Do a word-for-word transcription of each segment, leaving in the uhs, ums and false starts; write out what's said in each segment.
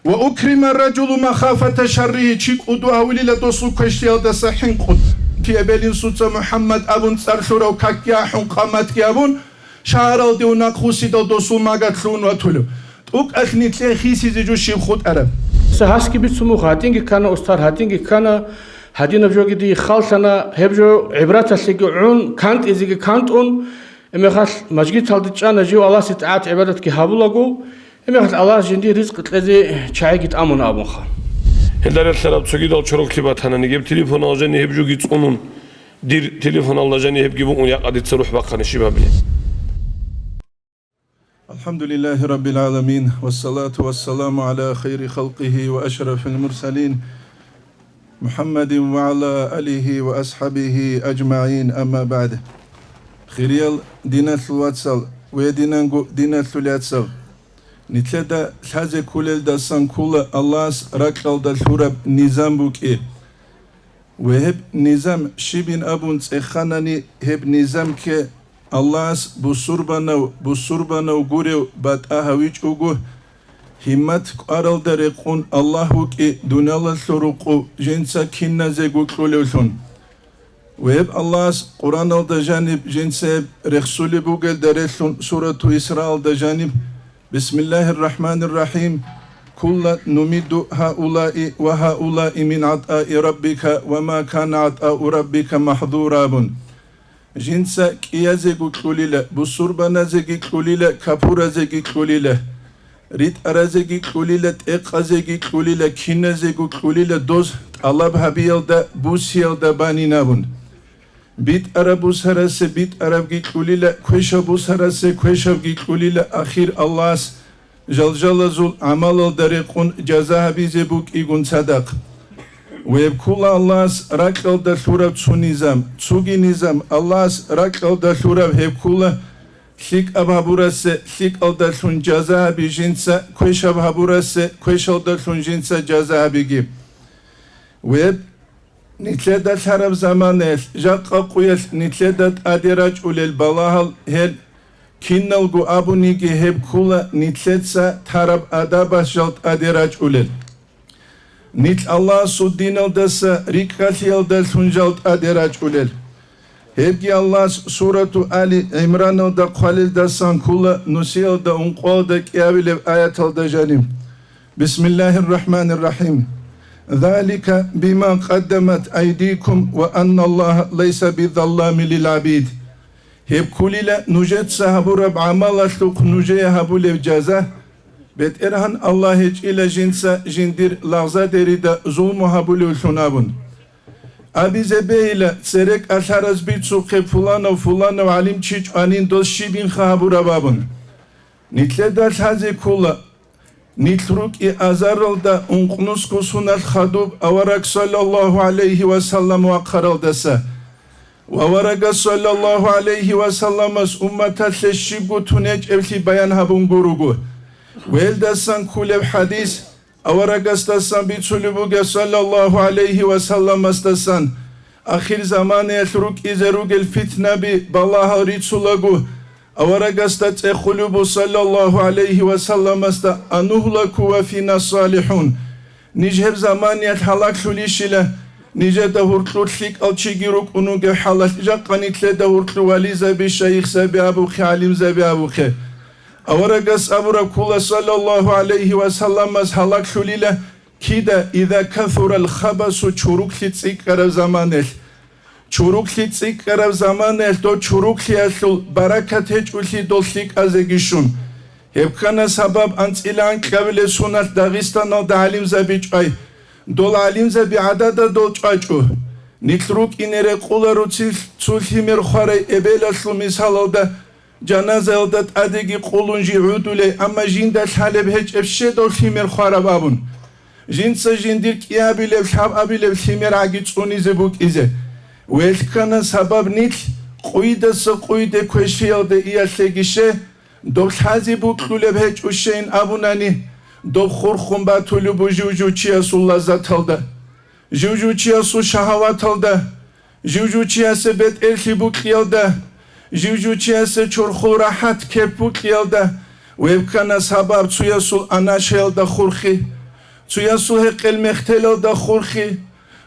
«Ва укрима ражулу махафата шарригьи», чи кӀуду гьавилила досул квешлъиялдаса хӀинкъун. Чи эбел-инсуца МухӀаммад абун цӀар лъурав какги ахӀун, къаматги абун, шагьаралде унахъ вусидал досул магадлъун ватулев. ТӀукӀалъ нилъее хисизе жо щиб хутӀараб? Са гьасги бицун буго, гьадинги ккана устар, гьадинги ккана, гьадинаб жоги дие халлъана, гьеб жо гӀибраталъеги гӀун, кантӀизеги кантӀун, гьеб мехалъ мажгиталде чӀана жив Аллагьасе тӀагӀат-гӀибадатги гьабулаго, гьеб мехалъ Аллагьас жиндир ризкъ кьезе чагӀиги тӀамуна абунха. Гьелда релълъараб цогидал чороклъи батанани, гьеб телефонал жани гьеб жоги цӀунун, дир телефоналда жани гьебги букӀун якъа дица рухӀ бахъани щиб гьабилеб? الحمد لله رب العالمين، والصلاة والسلام على خير خلقه وأشرف المرسلين، محمد وعلى آله وأصحابه أجمعين، أما بعد. Хириял диналъул вацал ва гьединанго диналъул яцал, нилъеда лъазе кколелдасан ккола Аллагьас ракьалда лъураб низам букӀи. Ва гьеб низам щибин абун цӀеханани, гьеб низамги Аллагьас бусурбанав, бусурбанав гурев батӀа гьавичӀого, гьиммат кӀваралда рекъун Аллагь вукӀи дуниялалъул рукъу жинца киназего кьолевлъун. Ва гьеб Аллагьас Къуръаналда жаниб жинца гьеб рехсулеб бугелда релълъун сурату Исраалда жаниб, بسم الله الرحمن الرحيم. كلا نمد هؤلاء وهؤلاء من عطاء ربك وما كان عطاء ربك محظورا абун. Жинца кӀиязего кьолила, бусурбаназеги кьолила, капуразеги кьолила, ритӀаразеги кьолила, тӀекъазеги кьолила, киназего кьолила доз тӀалаб гьабиялда, бусиялда банин абун. БитӀараб бусарасе битӀарабги кьолила, квешаб бусарасе квешабги кьолила, ахир Аллагьас жалжалазул гӀамалалда рекъун жаза гьабизе букӀигун цадахъ. Ва гьеб ккола Аллагьас ракьалда лъураб цо низам, цоги низам Аллагьас ракьалда лъураб гьеб ккола, лъикӀаб гьабурасе лъикӀалдалъун жаза гьаби жинца, квешаб гьабурасе квешалдалъун жинца жаза гьабиги. Ва гьеб Нилъеда лъараб заманаялъ, жакъа къуялъ нилъеда тӀаде рачӀулел балагьал гьел, киналго абуниги гьеб ккола нилъеца тараб адабас жал тӀаде рачӀулел. Нилъ Аллагьасул диналдаса рикӀкӀалъиялдалъун жал тӀаде рачӀулел. Гьебги Аллагьас сурату Али ГӀимраналда хъвалелдасан ккола нусиялда ункъоялда кӀиабилеб аяталда жаниб. بسم الله الرحمن الرحيم. ذلك بما قدمت أيديكم وأن الله ليس بظلام للعبيد. Гьеб кколила нужеца гьабураб гӀамалалъухъ нужее гьабулеб жаза, БетӀергьан Аллагь гьечӀила жинца жиндир лагъзадерида зулму гьабулевлъун абун. Абизе бегьила, цере кӀалъараз бицухъе пуланав-пуланав гӀалим чи чӀванин дос щибинха гьабураб абун. Нилъеда лъазе ккола, нилъ рукӀи азаралда ункънусго соналъ хадуб авараг саллаллагьу гӀалайгьи ва саллам вахъаралдаса ва аварагас саллаллагьу гӀалайгьи ва салламас умматалъе щибго тун гьечӀеблъи баян гьабун гуруго. Велдасан кколеб хӀадис аварагасдасан бицулеб бугеб саллаллагьу гӀалайгьи ва салламасдасан, ахир заманаялъ рукӀизе ругел фитнаби, балагьал рицулаго, аварагасда цӀехулеб бу саллаллагьу гӀалайгьи ва салламасда: «Анугьлаку ва фина салихӀун». Ниж гьеб заманиялъ гьалаглъулищила, нижеда гьуркьур лъикӀал чиги рукӀун вугеб хӀалалъ, жакъа нилъеда гьуркьу вализаби, шайихзаби абухъе, гӀалимзаби абухъе. Аварагас абураб ккола саллаллагьу гӀалайгьи ва салламас гьалаглъулила, кида, иза касурал хабасу, чуруклъи цӀикӀкӀараб заманаялъ. Чуруклъи цӀикӀкӀараб заманаялъ дов чуруклъиялъул баракат гьечӀолъи дол лъикӀазеги щун. Гьеб ккана сабаб анцӀила анкьабилеб соналъ Дагъистаналда гӀалимзаби чӀвай. Дол гӀалимзаби гӀадада дол чӀвачӀо. Нилъ рукӀине рекъоларо ци-, цо лъимер хварай эбелалъул мисалалда, жаназаялда тӀадеги къулун жи гӀодулей, амма жинда лъалеб гьечӀеб щедав лъимер хвараб абун. Жинца жиндир кӀиабилеб, лъабабилеб лъимер гӀаги цӀунизе букӀизе. Велъ ккана сабаб нилъ къуйдаса къуйде квешлъиялде иялъеги ще, доб лъазе букьулеб гьечӀущейин абунани, доб хурхун батулеб бу жив-жив чиясул лаззаталда, жив-жив чиясул шагьаваталда, жив-жив чиясе бетӀерлъи букьиялда, жив-жив чиясе чорхол рахӀат кеп букьиялда, гьеб ккана сабаб цуясул анашаялда хурхи, Цуясул гьекъел мехтелалда хурхи,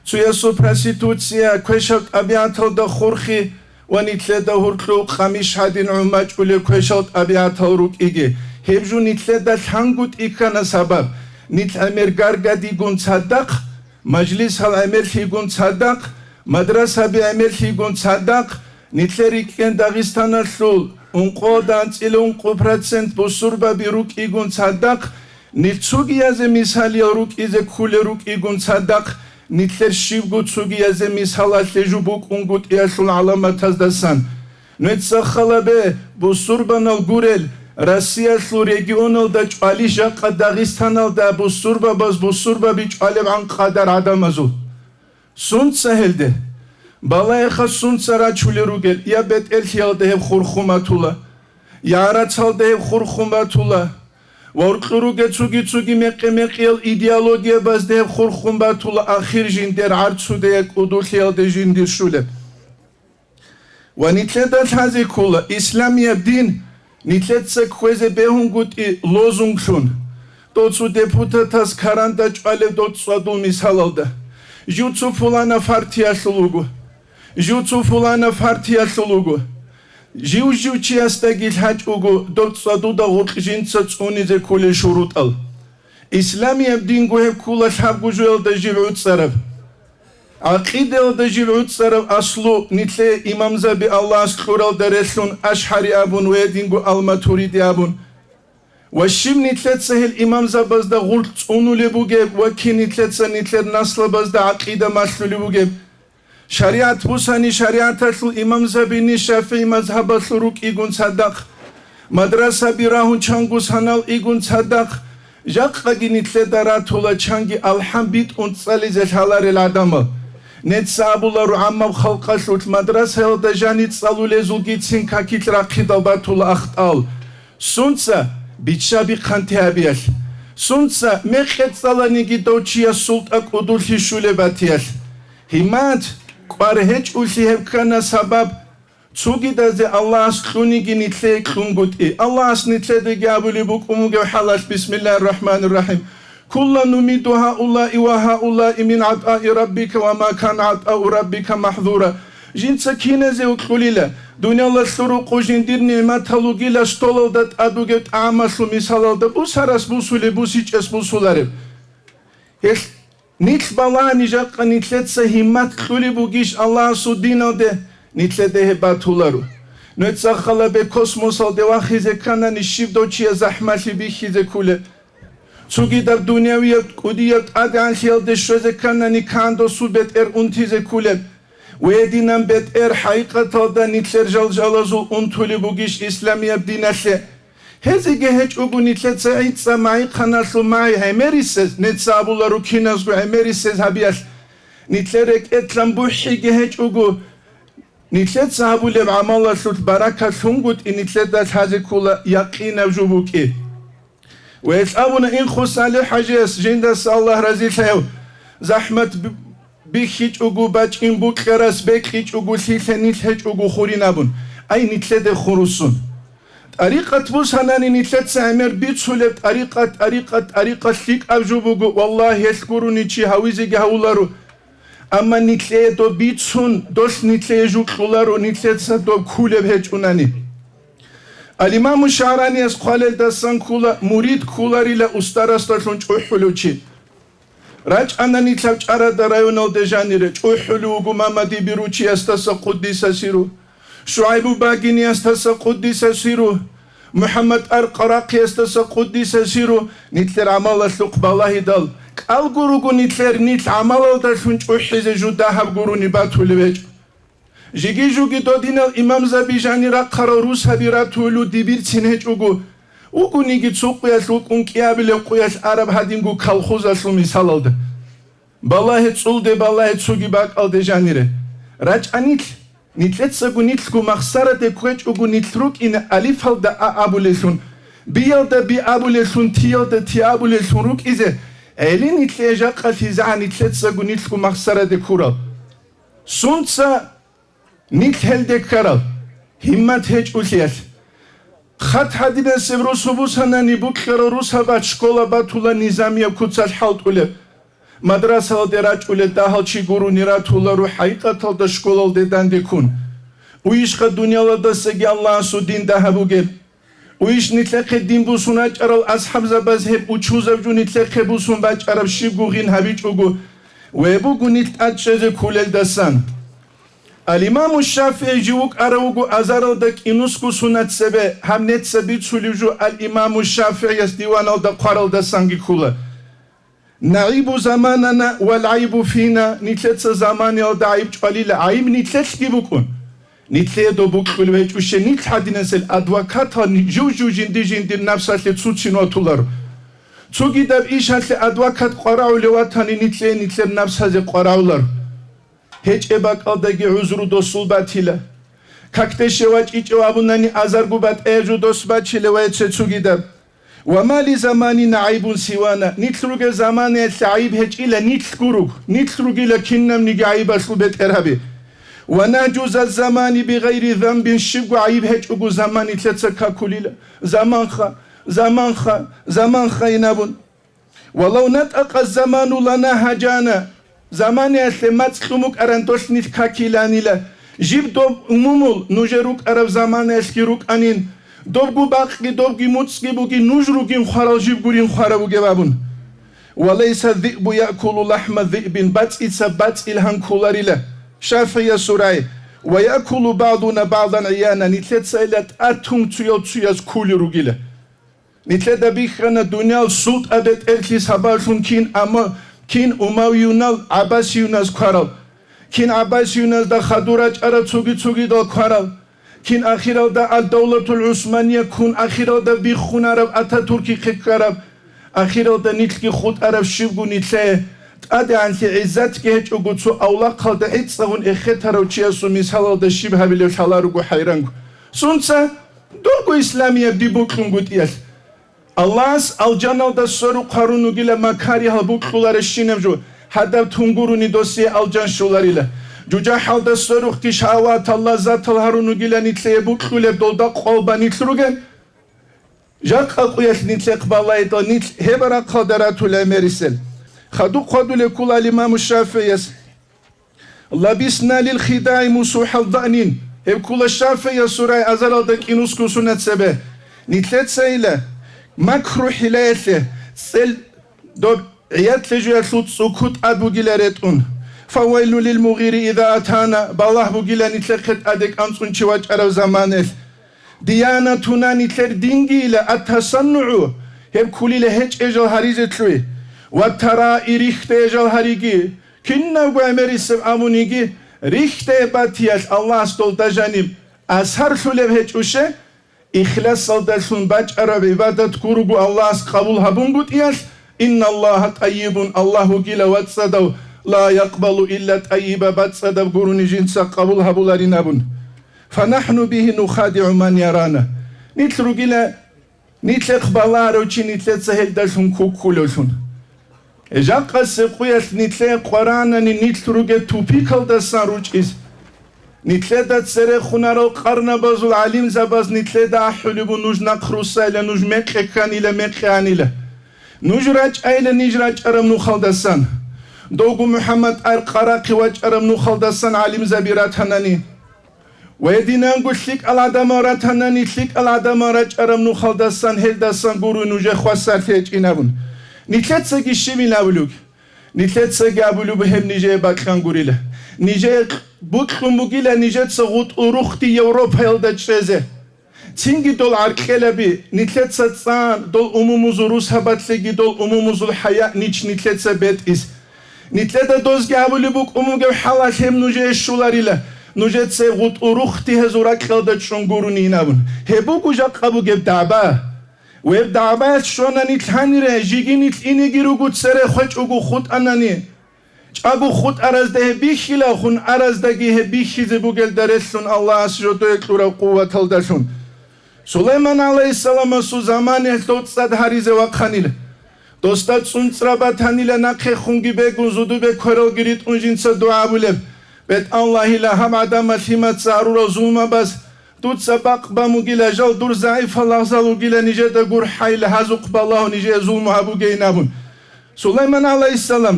цуясул проституция, квешаб тӀабигӀаталда хурхи ва нилъеда гьуркьу къамиш гьадин гӀумачӀулеб квешал тӀабигӀатал рукӀиги, гьеб жо нилъеда лъангутӀи ккана сабаб. Нилъ гӀемер гаргадигун цадахъ, мажлисал гӀемерлъигун цадахъ, мадрасаби гӀемерлъигун цадахъ, нилъер рикӀкӀен Дагъистаналъул ункъоялда анцӀила ункъо процент бусурбаби рукӀигун цадахъ, нилъ цугиязе мисалиял рукӀизе кколел рукӀигун цадахъ, нилъер щибго цугиязе мисалалъе жо букӀунгутӀиялъул гӀаламатаздасан. Нуца халабе, бусурбанал гурел, Россиялъул регионалда чӀвали жакъа Дагъистаналда бусурбабаз бусурбаби чӀвалебгӀан къадар гӀадамазул. Сунца гьелде? Балагьеха сунца рачулел ругел, я бетӀерлъиялда гьеб хурхун батула, я гӀарацалда гьеб хурхун батула, ва уркьу ругел цуги-цуги мекъи-мекъиял идеологиябазда гьеб хурхун батула, ахир жиндер гӀарцуде я кӀудулъиялде жиндир щулеб. Ва нилъеда лъазе ккола, исламияб дин нилъеца кквезе бегьунгутӀи лозунглъун, дов цо депутатас каранда чӀвалеб дов цӀвадул мисалалда, жив цо пулана партиялъул вуго, жив цо пулана партиялъул вуго, жив-жив чиясдаги лъачӀого дов цӀвадуда гъоркь жинца цӀунизе кколел шурутӀал. Исламияб динго гьеб ккола лъабго жоялда жиб гӀуцӀараб. ГӀакъидаялда жиб гӀуцӀараб аслу нилъее имамзаби Аллагьас кьуралда релълъун ашгьари абун ва гьединго ал-матуриди абун. Ва щиб нилъеца гьел имамзабазда гъуркь цӀунулеб бугеб ва кин нилъеца нилъер наслабазда гӀакъида малъулеб бугеб? ШаригӀат бусани шаригӀаталъул имамзабини ШафигӀи мазгьабалъул рукӀигун цадахъ, мадрасаби рагьун чанго санал игун цадахъ, жакъаги нилъеда ратула чанги алхӀам битӀун цӀализе лъаларел гӀадамал. Нецца абуларо гӀаммаб халкъалъулъ мадрасаялда жани цӀалулезулгицин какилъ рахъидал батула ахтӀал. Сунца? Бичча-бихъанти гьабиялъ. Сунца? Мекъи цӀаланиги дов чияс султӀа кӀудулъи щулеб батиялъ. Гьимат, кӀвар гьечӀулъи гьеб ккана сабаб, цугидазе Аллагьас кьуниги нилъее кьунгутӀи. Аллагьас нилъедаги абулеб букӀун бугеб хӀалалъ, бисмиллагьир рахӀманир рахӀим: «Кулла нумидду гьаулаи ва гьаулаи мин гӀатӀаи раббика ва ма кана гӀатӀау раббика махӀзура». Жинца киназе укьулила, дуниялалъул рукъу жиндир нигӀматал ругила столалда тӀад бугеб тӀагӀамалъул мисалалда бусарас бусулеб, бусичӀес бусулареб. Гьелъ нилъ балагьани жакъа нилъеца гьиммат кьулеб бугищ Аллагьасул диналде, нилъеде гьеб батуларо. Нуца халабе космосалде вахизе кканани щиб дов чияс захӀмалъи бихьизе ккулеб? Цугидаб дунявияб кӀудияб тӀадегӀанлъиялде щвезе кканани кандосул бетӀер унтизе ккулеб? Гьединан бетӀер хӀакъикъаталда нилъер жалжалазул унтулеб бугищ исламияб диналъе? Гьезеги гьечӀого нилъеца гӀицӀа магӀихъаналъул магӀи гӀемерисез, нецца абуларо киназго гӀемерисез гьабиялъ. Нилъер рекӀелъан бухӀиги гьечӀого, нилъеца гьабулеб гӀамалалъулъ баракат лъунгутӀи нилъеда лъазе ккола якъинаб жо букӀи. Ва гьелъ абуна Инхо СалихӀ-хӀажияс, жиндаса Аллагь разилъаяв: «ЗахӀмат б-, бихьичӀого бачӀин букьарас бекьичӀого лъилъа нилъ гьечӀого хурин», – абун. Ай, нилъеде хурусун! ТӀарикъат бусанани нилъеца гӀемер бицулеб тӀарикъат, тӀарикъат, тӀарикъат лъикӀаб жо буго, валлагь, гьелъ гурони чи гьавизеги гьавуларо. Амма нилъее доб бицун, долъ нилъее жо кьоларо, нилъеца доб ккулеб гьечӀунани. Ал-Имаму ШагӀранияс хъвалелдасан ккола, мурид кколарила устарасдалъун чӀухӀулев чи. РачӀана нилъ гьав ЧӀарада районалде жанире, чӀухӀулев вуго Мамади Биручиясдаса къуддиса сиру, ШугӀайбу Багиниясдаса къуддиса сиру, МухӀаммад ар Къарахъиясдаса къуддиса сиру, нилъер гӀамалалъухъ балагьидал, кӀалго руго нилъер, нилъ гӀамалалдалъун чӀухӀизе жо дагьаб гурони батулев гьечӀо. Жиги-жуги додинал имамзаби жанир рахъарал русаби ратулу дибирцин гьечӀого, угониги цо къуялъ вукӀун кӀиабилеб къуялъ араб гьадинго колхозалъул мисалалда. Балагье цӀулде, балагье цоги бакӀалде жанире. РачӀа нилъ, нилъецаго нилъго махсараде кквечӀого нилъ рукӀине алифалда а абулелъун, биялда би абулелъун, тиялда ти абулелъун рукӀизе, гӀели нилъее жакъа лъизегӀан нилъецаго нилъго махсараде ккурал. Сунца нилъ гьелде ккарал, гьиммат гьечӀулъиялъ. Хат гьадинасеб росу бусанани букьарал русабат школа батула низамияб куцалъ хӀалтӀулеб. Мадрасалде рачӀулел дагьал чи гурони ратуларо хӀакъикъаталда школалде данде ккун. Уйищха дуниялалдасаги Аллагьасул дин дагьаб бугеб? Уйищ нилъехъе дин бусун рачӀарал асхӀабзабаз гьеб учузаб жо нилъехъе бусун бачӀараб щибго гъин гьабичӀого, ве буго нилъ тӀад чӀезе кколелдасан. Ал-Имаму ШафигӀи жив вукӀарав вуго азаралда кӀинусго сунат цебе, гьаб нецца бицулев жо Ал-Имаму ШафигӀияс диваналда хъваралдасанги ккола. НагӀибу заманана ва лгӀайбу фина, нилъеца заманиялда гӀайиб чӀвалила, гӀайиб нилъелъги букӀун. Нилъее доб букьулев гьечӀущин нилъ гьадинасел адвокатал жив-жив жинди-жиндир напсалъе цуцин ватуларо. Цогидаб ишалъе адвокат къварагӀулев ватани нилъее нилъер напсазе къварагӀуларо. ГьечӀеб бакӀалдаги гӀузру досул батила. Какде щев вачӀичӀев абунани азарго батӀаяб жо дос бачила ва гьечӀе цогидаб. Ва ма ли заманина гӀайбун сивана, нилъ ругел заманаялъе гӀайиб гьечӀила нилъ гуруг, нилъ ругила кинабниги гӀайибалъул бетӀергьаби. Ва нагьжуза замани бигъайри занбин, щибго гӀайиб гьечӀого заман нилъеца какулила. Заманха, заманха, заманха инабун. Ва лав натӀакъа заману лана гьажана, заманаялъе мацӀ кьун букӀаран долъ нилъ какиланила. Жиб доб умумул нужер рукӀараб заманаялъги рукӀанин, добго бакъги добги муцӀги буги нуж ругин хварал жиб гурин хварав вугев абун. Ва лайса зиъбу якулу лахӀма зиъбин, бацӀица бацӀил гьан кколарила, ШафигӀиясул рай, ва якулу багӀдуна багӀдан гӀияна, нилъецайила тӀатун цуял цуяз ккули ругила. Нилъеда бихьана дуниял султӀа-бетӀерлъи сабаблъун кин ама-, кин умавиюнал гӀаббасиюназ кварал, кин гӀаббасиюназда хадур рачӀарал цоги-цогидал кварал, кин ахиралда ал-Давлатул ГӀусмания ккун, ахиралда биххунараб Ататуркихъе ккараб, ахиралда нилъги хутӀараб щибго нилъее, тӀадегӀанлъи гӀиззатги гьечӀого цо авлахъалда гӀицӀцӀагъун эхетарав чиясул мисалалда щиб гьабилеб лъаларого хӀайранго. Сунца? Дурго исламияб дин букьунгутӀиялъ. Аллагьас алжаналда сверухъ гьарун вугила макаригьал букьуларащинаб жо, гьадаб тунгуруни досие алжан щоларила. ЖужахӀалда сверухъги шагьаватал, лаззатал гьарун вугила нилъее букьулеб долда къвал банилъ ругел. Жакъа къуялъ нилъехъ балайда нилъ гьеб рахъалда ратула мерисел. Хадуб хъвадулеб ккола имаму ШафигӀияс. Лабисна лил хидагӀи мусухӀал данин. Гьеб ккола ШафигӀиясул рай азаралда кӀинусго сунат цебе. Нилъецайила макру хӀилаялъе цӀел доб гӀиятлъи жуялъул цӀукутӀа бугила ретӀун. Фавайлу лил мугъири иза атана, балагь бугила нилъехъе тӀаде кӀанцӀун чи вачӀарав заманаялъ. Диянатуна нилъер дингийила ат-тасаннугӀу, гьеб ккулила гьечӀей жал гьаризе лъугьи, ва тараи рихьдей жал гьариги, кинабго гӀемерисеб абуниги, рихьдей батиялъ Аллагьас долда жаниб асарлъулеб гьечӀуше, ихласалдалъун бачӀараб гӀибадат гуруго Аллагьас къабул гьабунгутӀиялъ, инналлагьа тӀайибун, Аллагь вугила вацӀцӀадав, ла якъбалу илла тӀайиба, бацӀцӀадаб гурони жинца къабул гьабуларин абун. ФанахӀну бигьи нухадигӀу ман ярана. Нилъ ругила, нилъехъ баларав чи нилъеца гьелдалъун куккулевлъун. Жакъасе къуялъ нилъее къваранани нилъ ругел тупикалдасан ручӀиз. Нилъеда церехунарал къарнабазул гӀалимзабаз нилъеда ахӀулеб буго нуж нахърусайила, нуж мекъи кканила, мекъи анила. Нуж рачӀайила, ниж рачӀараб нухалдасан. Довго МухӀаммад ар къарахъе вачӀараб нухалдасан гӀалимзаби ратанани. Ва гьединанго лъикӀал гӀадамал ратанани, лъикӀал гӀадамал рачӀараб нухалдасан, гьелдасан гуро нужер хвасарлъи гьечӀин абун. Нилъецаги щибин абулеб? Нилъецаги абулеб гьеб нижее бакьан гурила. Нижее букьун бугила нижеца гъутӀул рухьди Европаялда чӀезе. Цинги дол гӀаркьелаби, нилъеца цӀан, дол умумузул русабатлъиги дол умумузул хӀаяъ нич нилъеца бетӀис. Нилъеда дозги абулеб букӀун бугеб хӀалалъ гьеб нужее щоларила, нужеца гъутӀул рухьди гьезул ракьалда чӀун гурони абун. Гьеб буго жакъа бугеб дагӀба. Гьеб дагӀбаялъ щвана нилъ гьанире, жеги нилъ инеги руго цере хвечӀого хутӀанани. ЧӀаго хутӀаразда гьеб бихьилахун, араздаги гьеб бихьизе бугелда релълъун Аллагьас жодое кьураб къуваталдалъун. Сулайман гӀалайгьиссаламасул заманаялъ дов цӀад гьаризе вахъанила. Досда цӀунцӀра батанила нахъехунги бегун зудубе квералги ритӀун жинца дугӀа абулеб: «БетӀаллагьила, гьаб гӀадамал лъимаца гьарурал зулмабаз Дуца бакъ бан бугила, жал дур загӀипал лагъзал вугила, нижеда гурхӀайила, гьазухъ балагьун нижее зулму гьабугейин абун. Сулайман гӀалайгьиссалам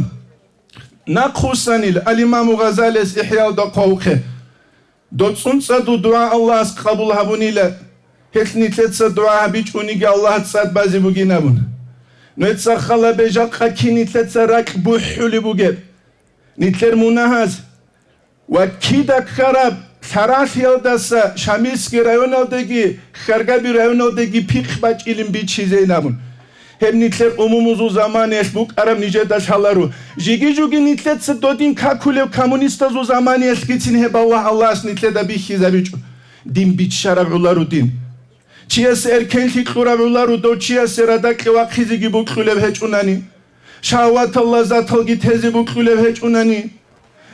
нахъвуссанила, ал-Имаму Гъазалияс ИхӀяалда хъвавухъе. Дов цӀунцӀадул дугӀа Аллагьас къабул гьабунила, гьелъ нилъеца дугӀа гьабичӀониги Аллагьас цӀад базе бугин абун. Нужеца хал гьабе, жакъа кин нилъеца ракь бухӀулеб бугеб. Нилъер мунагьаз ва кида ккараб лъаралъиялдаса Шамилский районалдеги Хьаргаби районалдеги пихъ бачӀилин бичизейин абун. Гьеб нилъер умумузул заманаялъ букӀараб нижеда лъаларо. Жиги-жуги нилъеца додин какулев коммунистазул заманаялъгицин гьеб Аллагь Аллагьас нилъеда бихьизабичӀо. Дин биччараб гӀоларо дин. Чиясе эркенлъи кьураб гӀоларо дов чиясе радакье вахъизеги букьулеб гьечӀунани, шагьаватал лаззаталги тезе букьулеб гьечӀунани,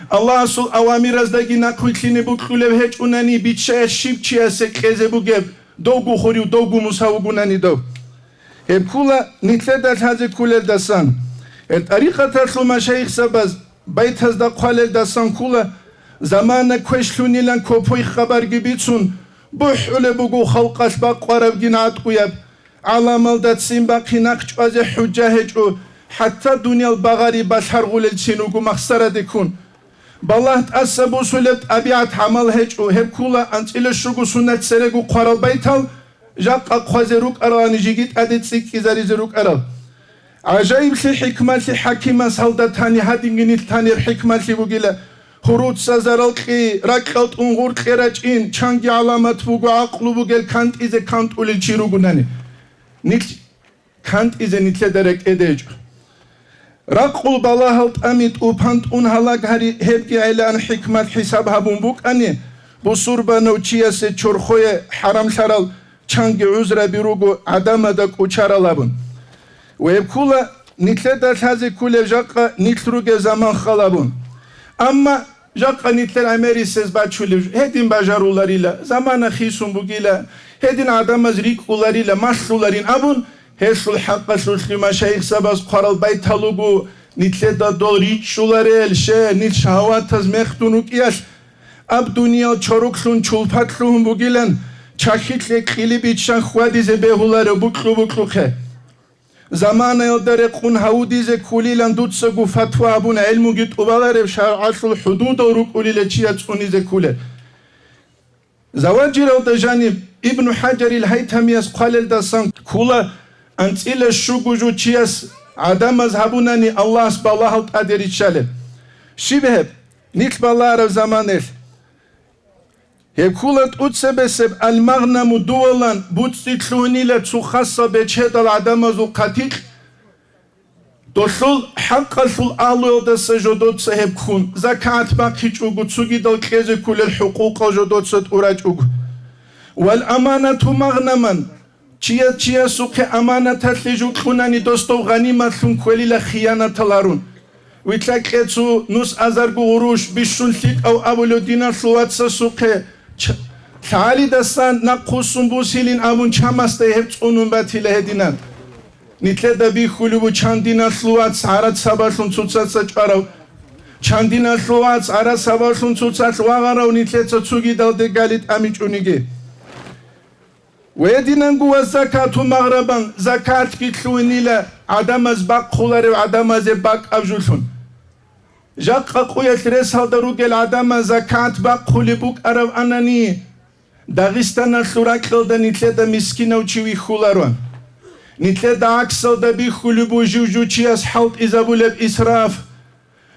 Аллагьасул авамираздаги нахъвилълъине букьулеб гьечӀунани, биччая щиб чиясе кьезе бугеб, довго хурив, довго муса вугунани дов. Гьеб ккула нилъеда лъазе кколелдасан. Гьеб тӀарикъаталъул машайихзабаз байтазда хъвалелдасан ккула, замана квешлъунилан копой хабарги бицун, бухӀулеб буго халкъалъ бакъварабгин гӀатӀуяб, гӀаламалда ццин бахъи нахъ чӀвазе хӀужа гьечӀо, хӀатта дуниял багъари балъаргъулелцин руго махсарадеккун. Балагь тӀаса бусулеб тӀабигӀат-гӀамал гьечӀо, гьеб ккула анцӀила щуго сунат церего хъварал байтал, жакъа хъвазе рукӀаралани жиги тӀаде цӀикӀкӀизаризе рукӀарал. ГӀажаиблъи хӀикмалъи хӀакимас гьалда тани гьадинги нилъ танир хӀикмалъи бугила, гьуруца зарал кьи, ракьал тӀун гъуркье рачӀин, чанги гӀаламат буго гӀакълу бугел кантӀизе кантӀулел чи ругунани. Нилъ кантӀизе нилъеда рекӀеде гьечӀо. Ракъул балагьал тӀами тӀупан тӀун гьалаг гьари, гьебги гӀелаан хӀикмат хӀисаб гьабун букӀани, бусурбанав чиясе чорхое хӀарамлъарал чанги гӀузраби руго гӀадамада кӀучарал абун. Ва гьеб ккула нилъеда лъазе кколеб жакъа нилъ ругеб заман хал абун. Амма жакъа нилъер гӀемерисез бачулев жо, гьедин бажаруларила, замана хисун бугила, гьедин гӀадамаз рикӀкӀуларила, малъуларин абун, гьелъул хӀакъалъулъги машайихзабаз хъварал байтал руго, нилъеда дол ричӀчӀуларел, ще, нилъ шагьаватаз мехдун рукӀиялъ, аб дуниял чоруклъун чулпат лъугьун бугилан, чахьилъе кьили биччан хьвадизе бегьуларев букьу-букьухъе. Заманаялда рекъун гьавудизе ккулилан дуцаго фатва гьабун гӀелмуги тӀубаларев шаргӀалъул хӀудудал рукӀулила чияс цӀунизе ккулел. Заваджиралда жаниб Ибну ХӀаджарил Гьайтамияс хъвалелдасан ккула, анцӀила щуго жо чияс гӀадамаз гьабунани Аллагьас балагьал тӀаде риччалеб. Щиб гьеб? Нилъ балагьараб заманаялъ. Гьеб ккула тӀуцебесеб, ал-магънаму дувалан буцӀцӀи лъугьунила цо хасал бечедал гӀадамазул хъатикь, долъул хӀакъалъул агьлуялдаса жодоца гьеб ккун, закагӀат бахъичӀого, цогидал кьезе кколел хӀукъукъал жодоца тӀурачӀого. Вал аманату магънаман, чияс чиясухъе аманаталъе жо кьунани досдов гъаниматлъун кквелила хиянатал гьарун. Вилълъа кье цо нус азарго гъурущ бищун лъикӀав абулев диналъул вацасухъе, ч-, лъагӀалидасан нахъвуссун бусилин абун чамасда гьеб цӀунун батила гьединан. Нилъеда бихьулеб бу чан диналъул вац гӀарац сабаблъун цоцаца чӀварав, чан диналъул вац гӀарац сабаблъун цоцалъ вагъарав нилъеца цогидалде гали тӀамичӀониги. Гьединанго ва закату магърабан, закатги лъугьунила гӀадамаз бахъуларев гӀадамазе бакӀаб жолъун. Жакъа къуялъ ресалда ругел гӀадамаз закат бахъулеб букӀараб анани, Дагъистаналъул ракьалда нилъеда мискинав чи вихьуларо. Нилъеда гӀаксалда бихьулеб бу жив-жучияс хӀалтӀизабулеб исраф.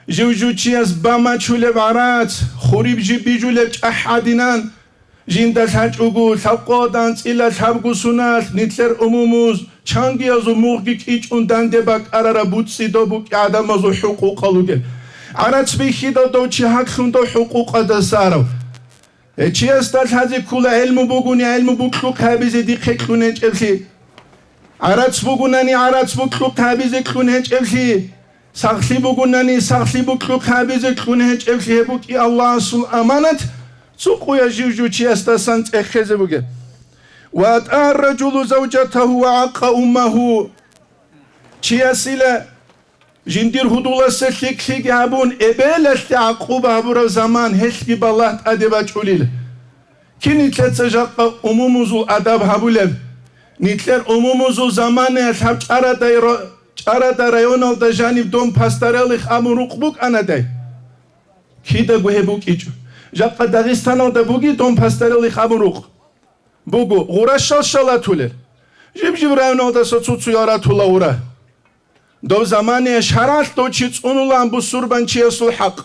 Жив-жив чияс бамачулеб гӀарац, хуриб жиб бижулеб чӀахӀ гӀадинан, жинда лъачӀого лъабкъоялда анцӀила лъабго суналъ нилъер умумуз чангиязул мугъги кӀичӀун данде бакӀарараб буцӀцӀи доб букӀи гӀадамазул хӀукъукъал ругел. ГӀарац бихьидал дов чи гьаклъун дов хӀукъукъадаса арав. Гье, чиясда лъазе ккола гӀелму бугони гӀелму букьухъе гьабизе дихъе кьун гьечӀеблъи. ГӀарац бугунани гӀарац букьухъе гьабизе кьун гьечӀеблъи. Сахлъи бугунани сахлъи букьухъе гьабизе кьун гьечӀеблъи гьеб букӀи Аллагьасул аманат, цо къуя жив-жив чиясдасан цӀехезе бугеб. Ва атӀа ар-ражулу завжатагьу ва гӀакъа уммагьу. Чиясила жиндир гьудуласе лъикӀлъиги гьабун, эбелалъе гӀакъуба гьабураб заман гьелъги балагь тӀаде бачӀулел. Кин нилъеца жакъа умумузул адаб гьабулеб? Нилъер умумузул заманаялъ гьаб чӀарада ро-, чӀарада районалда жаниб дом пастарелих абун рукъ букӀанадай? Кидаго гьеб букӀичӀо. Жакъа Дагъистаналда буги дом пастарелих абун рукъ? Буго, гъура щал-щал атулел. Жиб-жиб районалдаса цо-цоял ратула гъура. Дов замане шаргӀалъ дов чи цӀунулаан бусурбанчиясул хӀакъ.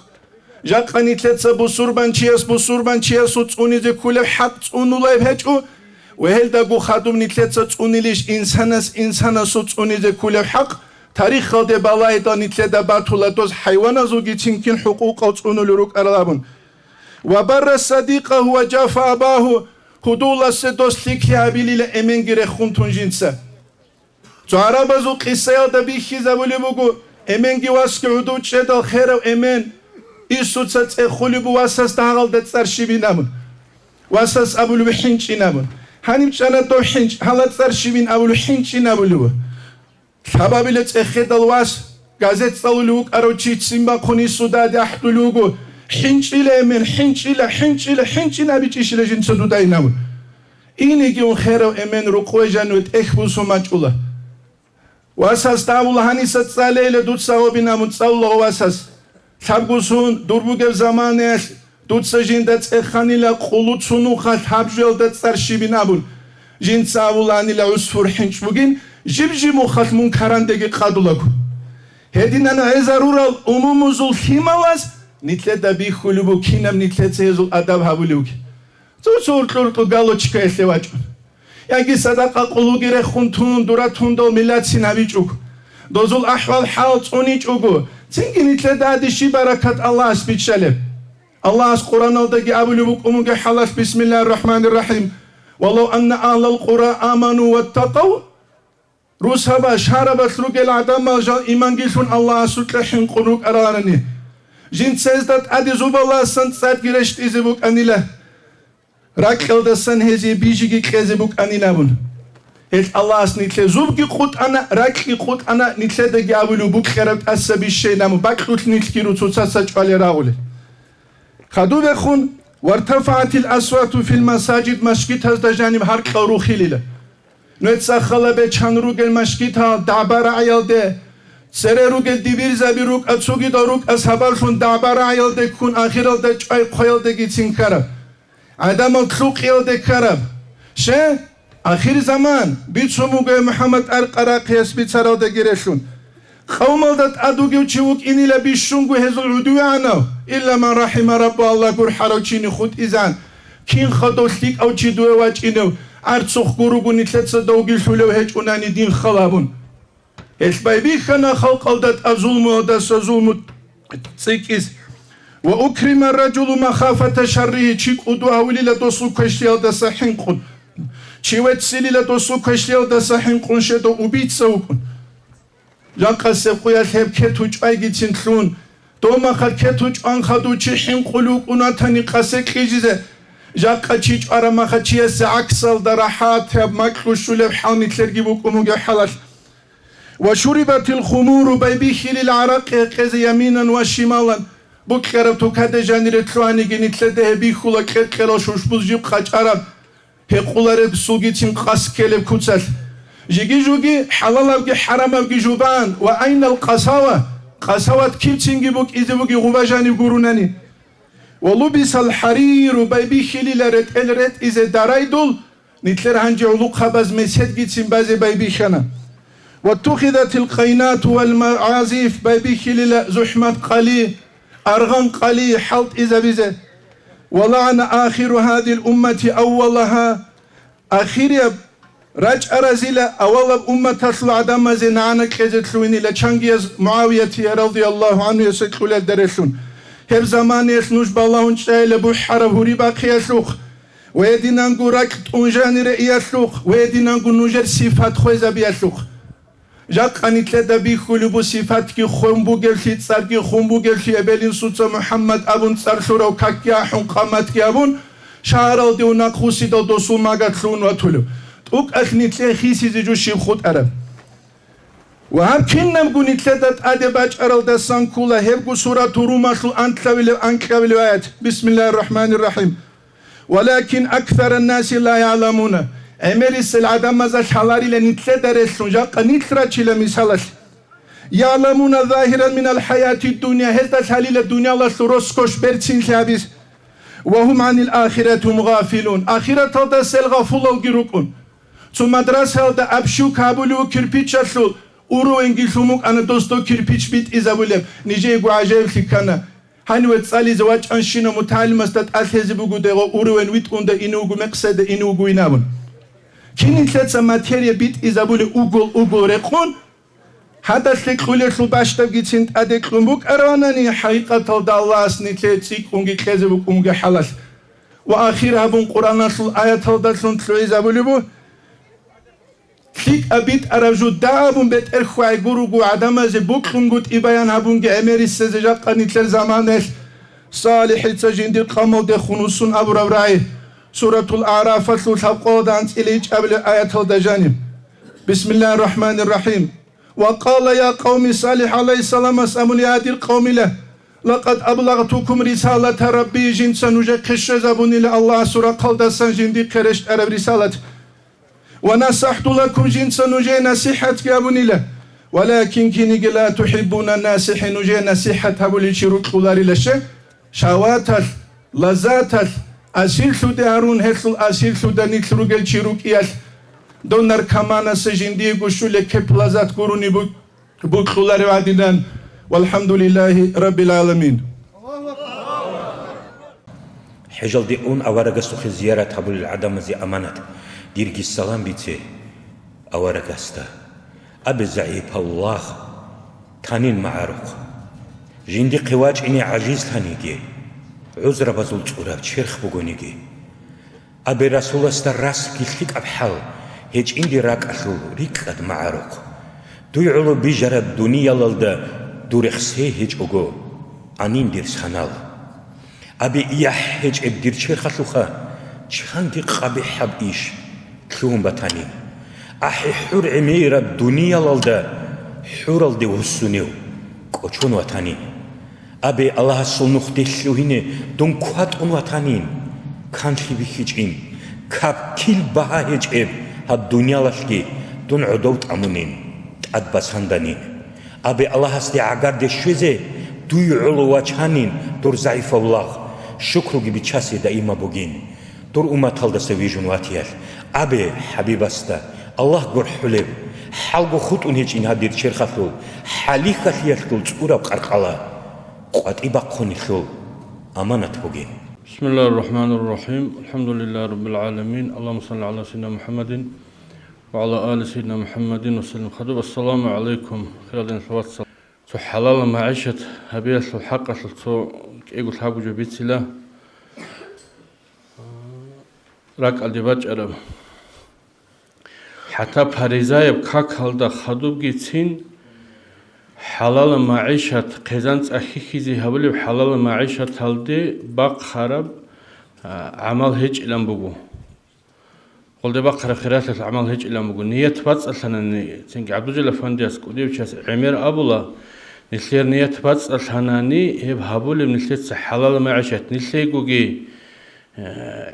Жакъа нилъеца бусурбанчияс бусурбанчиясул цӀунизе ккулеб хӀакъ цӀунулеб гьечӀо, ва гьелдаго хадуб нилъеца цӀунилищ инсанас инсанасул цӀунизе ккулеб хӀакъ, тарихалде балагьидал нилъеда батула доз хӀайваназулгицин кин хӀукъукъал цӀунулел рукӀарал абун. Ва барра садикъагьу ва жафа абагьу, гьудуласе дос лъикӀлъи гьабилила эменги рехун тун жинца. Цо гӀарабазул къисаялда бихьизабулеб буго, эменги васги гӀодов чӀедал херав эмен, Исуца цӀехулеб буго васасда гьагъалда цӀар щибин абун. Васас абулеб хӀинчӀин абун. Гьаниб чӀана дов хӀинчӀ, гьала цӀар щибин абулеб хӀинчӀин абулеб. Лъабабила цӀехедал вас, газет цӀалулев вукӀарав чи ццин бахъун Исуда ахӀдулев вуго, хӀинчӀила эмен, хӀинчӀила, хӀинчӀила, хӀинчӀин абичӀищила жинца дуда ин абун. Инеги ун херав эмен рукъве жаниве тӀехь бусун мачӀула. Васас абула гьаниса цӀалейила дуца гьобин абун цӀалула васас. Лъабгусун дур бугеб заманаялъ дуца жинда цӀеханила къулу цунухъалъ гьаб жоялда цӀар щибин абун. Жинца абуланила гӀусфур хӀинчӀ бугин, жиб-жиб мухъалъ мун карандеги къадулаго. Гьединан гӀезарурал умумузул лъималаз нилъеда бихьулеб букинаб нилъеца гьезул адаб гьабулевги. Цо-цо уркьу-уркьу галочкаялъе вачӀун. Яги садакъа къулуги рехун тун, дура тундал миллатцин гьабичӀого. Дозул ахӀвал-хӀал цӀуничӀого, цинги нилъеда гьадище баракат Аллагьас биччалеб. Аллагьас Къуръаналдаги абулеб букӀун бугеб хӀалалъ, бисмиллагьир рахӀманир рахӀим, «Валав анна агьлал къура аману ваттакъав», Русаба, шарабалъ ругел гӀадамал жал иманги лъун Аллагьасукьа хӀинкъун рукӀараларани, жинца гьезда тӀаде зубаласан цӀарги рещтӀизе букӀанила, ракьалдасан гьезие бижиги кьезе букӀанин абун. Гьелъ Аллагьас нилъее зубги къутӀана, ракьги къутӀана, нилъедаги абулев букьараб тӀаса бищейин абун, бакьулъ нилъги руцуцаца чӀвалел рагъулел. Хадубехун, «Вартафагьатил асвату фил масажид», машгитазда жаниб гьаркьал рухилила. Нужеца хала бечан ругел машгитал дагӀба-рагӀиялде, цере ругел дибирзаби рукӀа, цогидал рукӀа сабаблъун дагӀба-рагӀиялде ккун, ахиралда чӀвай хъваялдеги цин ккараб. ГӀадамал лъукъиялде ккараб. Ще? Ахирзаман бицун буго МухӀаммад Аркъарахъияс бицаралдаги релълъун. Къавмалда тӀад вугев чи вукӀинила бищунго гьезул гӀодовегӀанав, илла ман рахӀима раббу, Аллагь гурхӀарав чини хутӀизан, кин хадув лъикӀав чи дуе вачӀинев, арцухъ гуруго нилъеца давги лъулев гьечӀунани дин хал абун. Гьелъ байбихьана халкъалда тӀад зулмуялдаса зулму цӀикӀкӀиз. «Ва укрима ражулу махафата шарригьи», чи кӀуду гьавилила досул квешлъиялдаса хӀинкъун. Чи веццилила досул квешлъиялдаса хӀинкъун, щедав убийца вукӀун. Жакъасеб къуялъ гьеб кету чӀвайгицин лъун, дов махал кету чӀван хадув чи хӀинкъулев вукӀун ватани къасе кьижизе. Жакъа чи чӀвараб махал чиясе гӀаксалда рахӀат гьаб макьу щулеб хӀал нилъерги букӀун бугеб хӀалалъ. «Ва шурибатил хумуру», байбихьилил гӀаракъи гьекъезе яминан ва шималан, букьараб тукаде жанире лъугьаниги нилъеда гьеб бихьула кьер-кьерал шушбуз жиб къачӀараб, гьекъулареб сугицин къас ккелеб куцалъ. Жиги-жуги хӀалалабги хӀарамабги жубан ва айнал къасава, къасават кибцинги букӀизе буги гъуба жаниб гурунани. «Ва лубисал хӀариру», байбихьилила ретӀел ретӀизе дарайдул, нилъер гьанже гӀулухъабаз меседгицин базе байбихьана. «Ваттухидатил къайнату вал магӀазиф», байбихьилила зухӀмат къали, аргъан къали хӀалтӀизабизе. «Ва лагӀана ахиру гьадил уммати аввалагьа», ахирияб рачӀаразила авалаб умматалъул гӀадамазе нагӀана кьезе лъугьинила чангияз МугӀавиятие радияллагьу гӀанхуясе кьулел дарелъун. Гьеб заманаялъ нуж балагьун чӀайила бухӀараб гьури бахъиялъухъ, ва гьединанго ракь тӀун жанире иялъухъ, ва гьединанго нужер сифат хвезабиялъухъ. Жакъа нилъеда бихьулеб бу сифатги хун бугевлъи, цӀарги хун бугевлъи, эбел-инсуца МухӀаммад абун цӀар лъурав какги ахӀун, къаматги абун, шагьаралде унахъ вусидал досул магад лъугьун ватулев. ТӀукӀалъ нилъее хисизе жо щиб хутӀараб? Ва гьаб кинабго нилъеда тӀаде бачӀаралдасан ккола гьебго суратул Румалъул анлъабилеб анкьабилеб аят. Бисмиллагьир рахӀманир рахӀим. Валакин аксаран-наси ла яъламуна. ГӀемерисел гӀадамазда лъаларила нилъеда релълъун, жакъа нилъ рачила мисалалъ. Яъламуна загьиран минал хӀаятид дунья, гьезда лъалила дуниялалъул роскошь берцинлъи гьабиз. Ва гьум гӀанил ахирати гьум гъафилун, ахираталда сел гъафулалги рукӀун. Цо мадрасаялда общук гьабулев кирпичалъул уровеньги лъун букӀана досда кирпич битӀизабулеб, нижеего гӀажаиблъи ккана. Гьаниве цӀализе вачӀанщинав мутагӀалимасда тӀалъезе буго дегъо уровень витӀунда ине вуго, мекъседа ине вуго вин абун. Кин нилъеца материя битӀизабулеб угол-угол рекъон, гьадалъе кьулелъул бащдабгицин тӀаде кьун букӀаравани, хӀакъикъаталда Аллагьас нилъее цӀикӀкӀунги кьезе букӀунги хӀалалъ. Ва ахир гьабун Къуръаналъул аяталдалъун лъугӀизабулеб буго, лъикӀаб битӀараб жо дагьабун бетӀер хьвай гуруго гӀадамазе бокьунгутӀи баян гьабунги гӀемерисезе жакъа нилъер заманаялъ СалихӀица жиндир къамалдехун вуссун абураб рагӀи, Суратул АгӀрафалъул лъабкъоялда анцӀила ичӀабилеб аяталда жаниб. Бисмиллагьир рахӀманир рахӀим. Ва къала, я къавми, СалихӀ гӀалайгьиссаламас абуна, я дир къавмила, лакъад аблагътукум рисалата Рабби, жинца нужехъе щвезабунила Аллагьасул рахъалдасан жиндихъе рещтӀараб рисалат. Ва насахӀту лакум, жинца нужее насихӀатги гьабунила. Валакин киниги ла тухӀиббуна насихӀин, нужее насихӀат гьабулев чи рукьуларила щай? Шагьваталъ, лаззаталъ, асирлъуде гьарун, гьелъул асирлъуда нилъ ругел чи рукӀиялъ, дов наркоманасе жиндиего щулеб кеп-лаззат гурони бу-, букьуларев гӀадинан. ВалхӀамдулиллагьи раббил гӀаламин. ХӀежалде ун аварагасухъе зиярат гьабулел гӀадамазе аманат, дирги салам бице аварагасда. Абе, загӀипав лагъ танин магӀарухъ. Жиндихъе вачӀине гӀажизлъаниги, гӀузрабазул цӀураб черх бугониги. Абе, Расуласда расги лъикӀаб хӀал гьечӀинги ракӀалъул рикӀкӀад магӀарухъ. Дуй гӀоло бижараб дуниялалда дур рехсей гьечӀого, анин дир санал. Абе, яхӀ гьечӀеб дир черхалъуха чанги къабихӀаб иш лъугьун батанин. АхӀи, хӀур гӀемераб дуниялалда хӀуралде вуссунев кӀочон ватанин. Абе, Аллагьасул нухде лъугьине дун кватӀун ватанин, канлъи бихьичӀин, капкил багьа гьечӀеб гьаб дуниялалъги дун гӀодов тӀамунин, тӀад басанданин. Абе, Аллагьасде гӀагарде щвезе дуй гӀоло вачанин, дур загӀипав лагъ, шукруги биччасе даима бугин, дур умматалдаса вижун ватиялъ. Абе, хӀабибасда, Аллагь гурхӀулеб, хӀалго хутӀун гьечӀин гьаб дир черхалъул хӀалихьалъиялъул цӀураб къаркъала къватӀи бахъунелъул аманат бугин. بسم الله الرحمن الرحيم. الحمد لله رب العالمين. اللهم صل على سيدنا محمد وعلى آل سيدنا محمد وسلم. Хадуб, ассаламу гӀалайкум, хирал диналъул вацал. Цо хӀалалаб магӀишат гьабиялъул хӀакъалъулъ цо кӀиго лъабго жо бицила. РакӀалде бачӀараб. ХӀатта паризаяб какалда хадубгицин хӀалалаб магӀишат, хъизан цӀа хьихьизе гьабулеб хӀалалаб магӀишаталде бахъараб, а, гӀамал гьечӀилан буго. Гъолде бахъараб хиралъалъ гӀамал гьечӀилан буго. Ният бацӀцӀалъанани, цинги ГӀабдулжалил афандияс кӀудияв чияс гӀемер абула, нилъер ният бацӀцӀалъанани, гьеб гьабулеб нилъеца хӀалалаб магӀишат, нилъейгоги, э,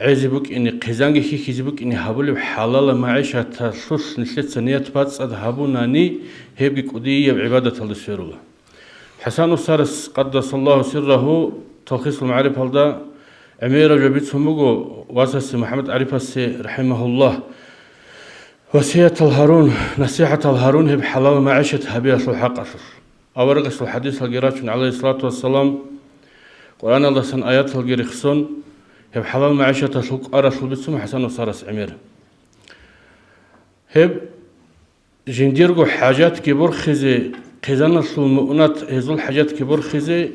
гӀезе букӀине, хъизанги хьихьизе букӀине гьабулеб хӀалалаб магӀишаталъулъ нилъеца ният бацӀцӀад гьабунани, гьебги кӀудияб гӀибадаталда сверула. ХӀасан устарас, къаддасаллагьу сиррагьу, Талхисул магӀарифалда гӀемераб жо бицун буго, васасе МухӀаммад ГӀарифасе, рахӀимагьуллагь, васиятал гьарун, насихӀатал гьарун гьеб хӀалал магӀишат гьабиялъул хӀакъалъулъ. Аварагасул хӀадисалги рачун, гӀалайгьиссалату вассалам, Къуръаналдасан аяталги рехсон, гьеб хӀалал магӀишаталъул кӀваралъул бицун ХӀасан устарас гӀемер. Гьеб жиндирго хӀажатги борхизе, хъизаналъул муънат гьезул хӀажатги борхизе,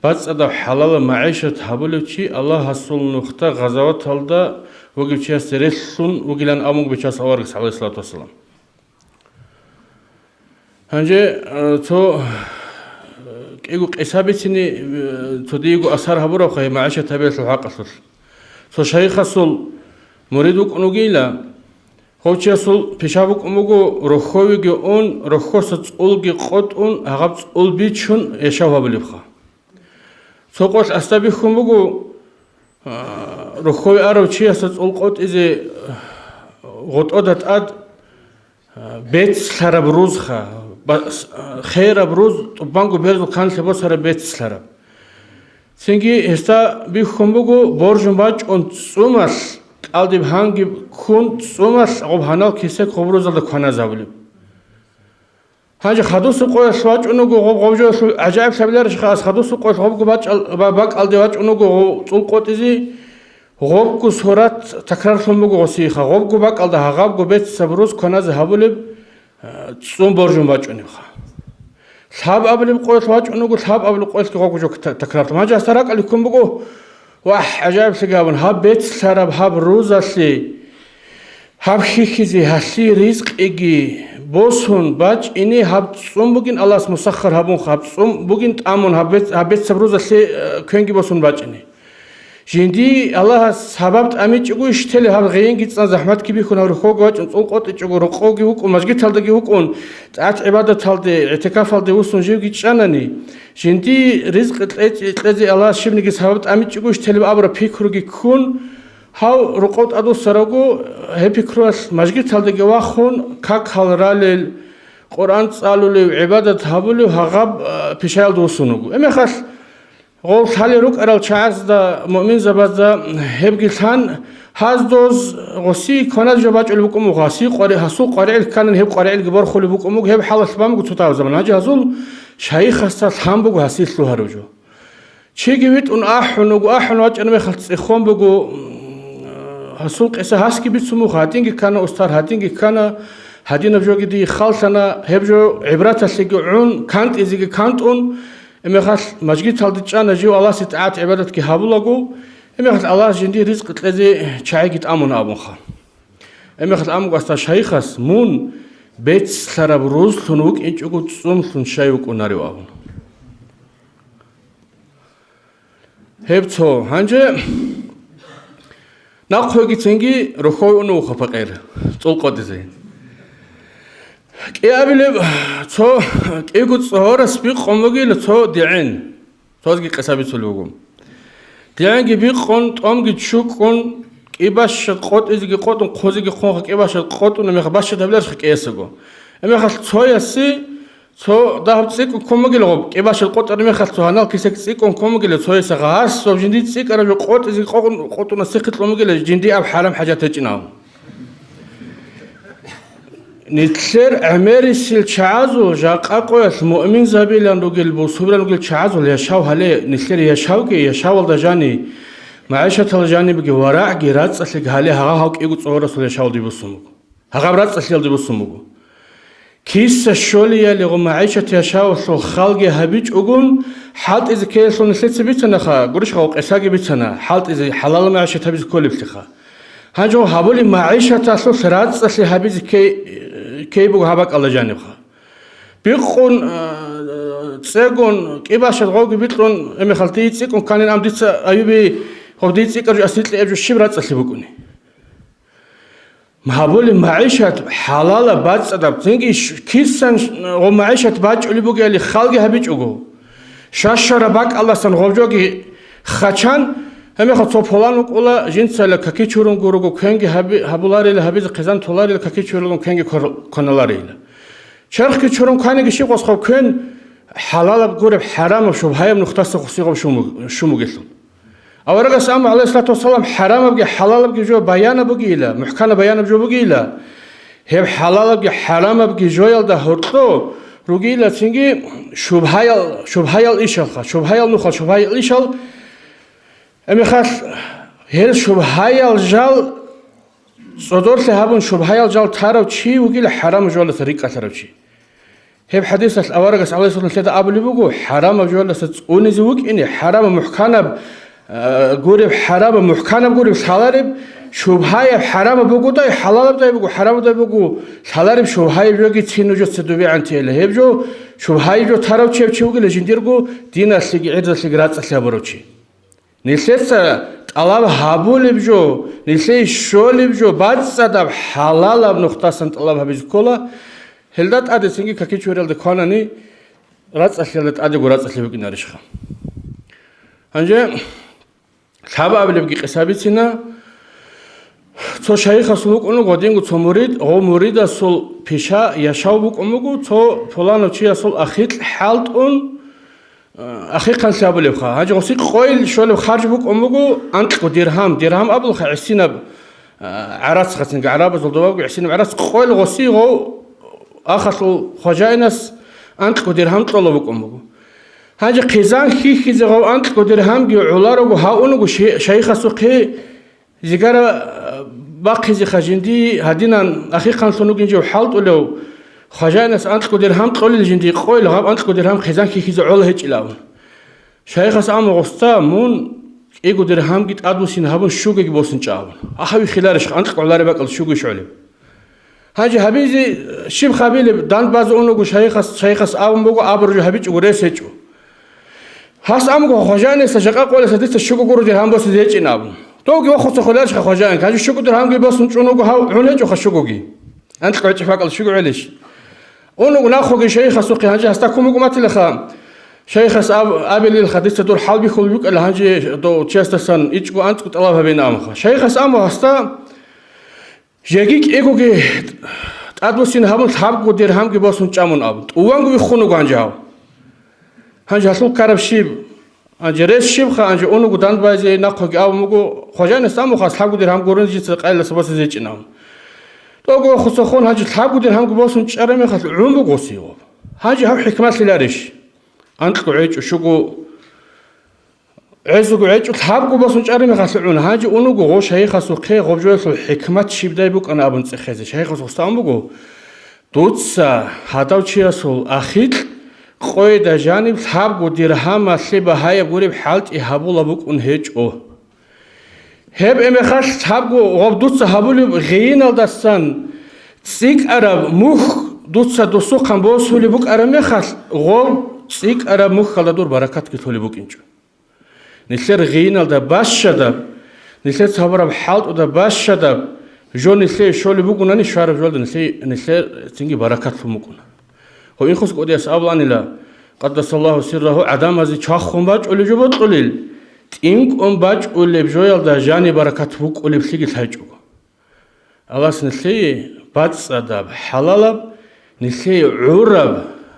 бацӀцӀадаб хӀалалаб магӀишат гьабулев чи Аллагьасул нухда гъазаваталда вугев чиясде релълъун вугилан абун буго Бичасул аварагас, гӀалайгьиссалату вассалам. Гьанже, э, цо, э, кӀиго къиса бицине, э, цо диего асар гьабурабха гьеб магӀишат гьабиялъул хӀакъалъулъ. Цо шайихасул мурид вукӀун вугила, гьев чиясул пиша букӀун буго, рохьовиги ун, рохьоса цӀулги къотӀун, гьагъаб цӀул бичун яшав гьабулебха. Цо къолъ асда бихьун буго, А, рухьой арав чиясда цӀул къотӀизе гъотӀода тӀад, а, бецлъараб рузха, ба-, с-, а, хераб руз, тӀубанго берзул канлъи босараб бецлъараб. Цинги гьесда бихьун буго, боржун бачӀун цӀумалъ, кӀалдиб гьанги ккун цӀумалъ гъоб гьанал кесек гъоб рузалда кваназабулеб. Гьанже хадусеб къоялъ вачӀун вуго гъоб, гъоб жоялъул гӀажаиблъабиларищха, ас хадусеб къоялъ гъобго бачӀал-, ба-, бакӀалде вачӀун вуго гъов цӀул къотӀизе, гъобго сурат такрарлъун буго гъосиеха, гъобго бакӀалда гьагъабго беццаб руз кваназе гьабулеб, а, цӀун боржун бачӀунебха. Лъабабилеб къоялъ вачӀун вуго, лъабабилеб къоялъги гъобго жо та-, такрарлъун. Гьанже гьасда ракӀалде ккун буго, вагь, гӀажаиблъиги абун, гьаб бецлъараб гьаб рузалъе, гьаб хьихьизе гьалъие ризкъиги босун бачӀине, гьаб цӀун бугин Аллагьас мусаххар гьабунха, гьаб цӀун бугин тӀамун, гьаб бец-, гьаб бецаб рузалъе, э, квенги босун бачӀине. Жинди Аллагьас гьабаб тӀамичӀого иш телеб, гьаб гъейинги цӀан захӀматги бихьун, гьаб рухьоги вачӀун, цӀул къотӀичӀого, рокъовги вукӀун, мажгиталдаги вукӀун, тӀат-гӀибадаталде, гӀитикафалде вуссун живги чӀанани, жинди ризкъи кье-, кьезе Аллагьас щибниги гьабаб тӀамичӀого иш телеб абураб пикруги ккун, гьав рокъов тӀадвуссаравго, гьеб пикруялъ мажгиталдаги вахун, как гьал ралел, Къуръан цӀалулев, гӀибадат гьабулев гьагъаб, а, пишаялда вуссун вуго. Гьебмехалъ гъов лъалел рукӀарал чагӀазда, муъминзабазда гьебги лъан, гьаздоз гъосие кваназ жо бачӀулеб букӀун буго, гьасие къвари-, гьасул къваригӀел кканан гьеб къваригӀелги борхулеб букӀун буго, гьеб хӀалалъ бан буго цо тавзабан. Гьанже гьазул шайихасда лъан буго гьасие лъугьарав жо. Чиги витӀун ахӀун вуго, ахӀун вачӀана мехалъ цӀихон буго, м, гьасул къиса гьасги бицун буго, гьадинги ккана устар, гьадинги ккана, гьадинаб жоги дие халлъана, гьеб жо гӀибраталъеги гӀун, кантӀизеги кантӀун, гьебмехалъ мажгиталде чӀана жив Аллагьасе тӀагӀат-гӀибадатги гьабулаго, гьебмехалъ Аллагьас жиндие ризкъи кьезе чагӀиги тӀамуна абунха. Гьебмехалъ амгу асда шайихас, мун бецлъараб рузлъун вукӀинчӀого цӀумлъун щай вукӀунарев абун. Гьеб цо. Гьанже нахъвегицинги рухьой уневха пакъир, цӀул къотӀизе. КӀиабилеб цо кӀиго цӀогьорас бикъун бугила цо дигӀен. Цозги къиса бицулеб буго. ДигӀенги бикъун, тӀомги чукӀун, кӀибащад къотӀизеги къотӀун, хъузеги хъунха кӀибащад къотӀун, меха бащад гьабиларищха кӀиясаго. Гьебмехалъ цоясе Цо дагьаб цӀикӀкӀун ккун бугила гъоб, кӀибащал къотӀараб мехалъ цо гьанал кисек цӀикӀкӀун ккун бугила, цояс гъасдаб жиндие цӀикӀкӀараб жо къотӀизе къокъун-, къотӀунас цихъе кьун бугила жиндие аб хӀарам хӀажат гьечӀин абун. Нилъер гӀемерисел чагӀазул жакъа къоялъ муъминзабилан ругел, бусурбилан ругел чагӀазул яшав гьале, нилъер яшавги, яшавалда жани, магӀишатал жанибги, варагӀги, рацӀцӀалъиги гьале гьагъа гьав кӀиго цӀогьорасул яшавалде буссун буго. Гьагъаб рацӀцӀалъиялде буссун буго. Киса щолиялигъун магӀишат яшавалъул халги гьабичӀогун, хӀалтӀизе ккеялъул нилъеца бицанаха, гурищ гъав къисаги бицана, хӀалтӀизе хӀалал магӀишат гьабизе кколеблъиха. Гьанже гьабулеб магӀишаталъулъ рацӀцӀалъи гьабизе ккей, ккей буго гьаб бакӀалда жанибха. Бикъун, э, цӀегун, кӀибащад гъовги бикьун, гьебмехалъ дие цӀикӀкӀун кканин, ам дица Аюби гъов дие цӀикӀкӀараб жо, аслитлъи гьеб жо щиб рацӀцӀалъи букӀуни? Гьабулеб магӀишат хӀалалаб, бацӀцӀадаб, цинги ш-, кисан ш-, гъо магӀишат бачӀулеб бугели халги гьабичӀого. Щащараб бакӀалдасан гъоб жоги хачан, гьебмехалъ цо пулан вукӀула, жинцайила каки чурун гурого, квенги гьаби-, гьабуларила, гьабизе хъизан толарила, каки чурилан квенги квар-, кваналарила. Черхги чурун кваниги щиб къосхъав квен, хӀалалаб гуреб, хӀарамаб, шубгьаяб нухдаса хусигъаб шуму-, шумугелъул. Аварагас амма, гӀалайгьиссалату вассалам, хӀарамабги хӀалалабги жо баянаб бугейила, мухӀканаб баянаб жо бугейила, гьеб хӀалалабги хӀарамабги жоялда гьоркьо ругейила цинги шубгьаял, шубгьаял ишалха, шубгьаял нухал, шубгьаял ишал, гьебмехалъ гьел шубгьаял жал цӀодорлъи гьабун, шубгьаял жал тарав чи вугила хӀарамаб жоялдаса рикӀкӀалъарав чи. Гьеб хӀадисалъ аварагас, гӀалайгьиссалам, нилъеда абулеб буго, хӀарамаб жоялдаса цӀунизе вукӀине, хӀарамаб мухӀканаб, а, гуреб, хӀарамаб мухӀканаб гуреб лъалареб, шубгьаяб хӀарамаб бугодай, хӀалалабдай буго, хӀарамабдай буго, лъалареб шубгьаяб жоги цин нужеца добегӀантейила. Гьеб жо шубгьаяб жо тарав чи гьев чи вугила, жиндирго диналъеги гӀирзалъеги рацӀцӀалъи гьабурав чи. Нилъеца тӀалаб гьабулеб жо, нилъее щолеб жо, бацӀцӀадаб хӀалалаб нухдасан тӀалаб гьабизе ккола, гьелда тӀаде цинги каки чуриялда кванани, рацӀцӀалъиялда тӀадего рацӀцӀалъи букӀинарищха. Гьанже Лъабабилебги къиса бицина. Цо шайихасул вукӀун вуго гьадинго цо мурид, гъов муридасул пиша яшав букӀун буго, цо пуланав чиясул ахикь хӀалтӀун, а, ахикьанлъи абулебха. Гьанже гъоси къойил щолеб харж букӀун буго анкьго диргьам. Диргьам абулха гӀисинаб, а, гӀарацгъацин, гӀарабазул добавго гӀисинаб гӀарац, къойил гъоси гъов ахалъул хважаинас анкьго диргьам кьола букӀун буго. Гьанже хъизан хьихьизе гъов анкьго диргьамги гӀоларого гьавуного ши-, шайихасухъе Зигара, а, бахъизеха жинди гьадинан ахихъанлъун вугин жив хӀалтӀулев, хважаинас анкьго диргьам кьолел жинди къойил гъаб анкьго диргьам хъизан хьихьизе гӀола гьечӀилавун. Шайихас амма гъоста мун кӀиго диргьамги тӀадвуссин гьабун щугоги босун чӀавун. Ахави хиларищ анкьго гӀолареб бакӀал щугойищ гӀолеб? Гьанже гьабизе щиб хабилеб, дандбазе унего шайихас, шайихас абун буго, абураб жо гьабичӀого рес гьечӀо. Гьас амго хважаинаса жакъа къолеса дица щуго гуро диргьам босизе гьечӀин абун. Довги вахъуца хвеларищха хважаин, гьанже щуго диргьамги босун чӀун вуго гьав, гӀун гьечӀоха щугоги. Анкьго гьечӀеб бакӀал щуго гӀелищ? Унуг нахъоги шайихасухъе гьанже гьасда кумукӀ матилаха, шайихас аб-, абилилха дица дур хӀалбихьул букӀала гьанже дов чиясдасан ичӀго анцӀго тӀалаб гьабин амха. Шайихас аму гьасда Жеги кӀигоги тӀадвуссин гьабун, лъабго диргьамги босун чӀамун абун, тӀуванго виххун вуго гьанже гьав. Гьанже гьалъул ккараб щиб? Гьанже рес щибха? Гьанже унуго дандбайзе нахъоги абун буго, хважанас амухас лъабго диргьам гурун жинца къайиласа босизе гьечӀин абун. Того хусахун гьанже лъабго диргьамги босун чӀараб мехалъ гӀун буго сигъо. Гьанже гьав хӀикмалъиларищ? Анкьго гӀечӀо, щуго ГӀезуго гӀечӀо лъабго босун чӀараб мехалъ гӀун, гьанже унуго гъо шайихасухъе гъоб жоялъул хӀикмат щибдай букӀана абун цӀехезе. Шайихас гъоста абун буго, дуца гьадав чиясул ахикь къойда жаниб лъабго диргьамалъе багьаяб гуреб хӀалтӀи гьабула букӀун гьечӀо. Гьеб мехалъ лъабго гъоб дуца гьабулеб гъииналдасан цӀикӀкӀараб мухь дуца досухъан босулеб букӀараб мехалъ, гъоб цӀикӀкӀараб мухьалда дур баракатги лъолеб букӀинчӀо. Нилъер гъииналда бащадаб, нилъер цабараб хӀалтӀуда бащадаб, жо нилъее щолеб бугунани, щвараб жоялда нилъее, нилъер цинги баракат лъун букӀуна. Гьо, инхъус кӀудияс абуланила, къаддасаллагьу сиррагьу, гӀадамазе чвахун бачӀулеб жо бокьулел, тӀинкӀун бачӀулеб жоялда жаниб баракат букӀулеблъиги лъайчӀого. Аллагьас нилъее бацӀцӀадаб, хӀалалаб, нилъее гӀураб,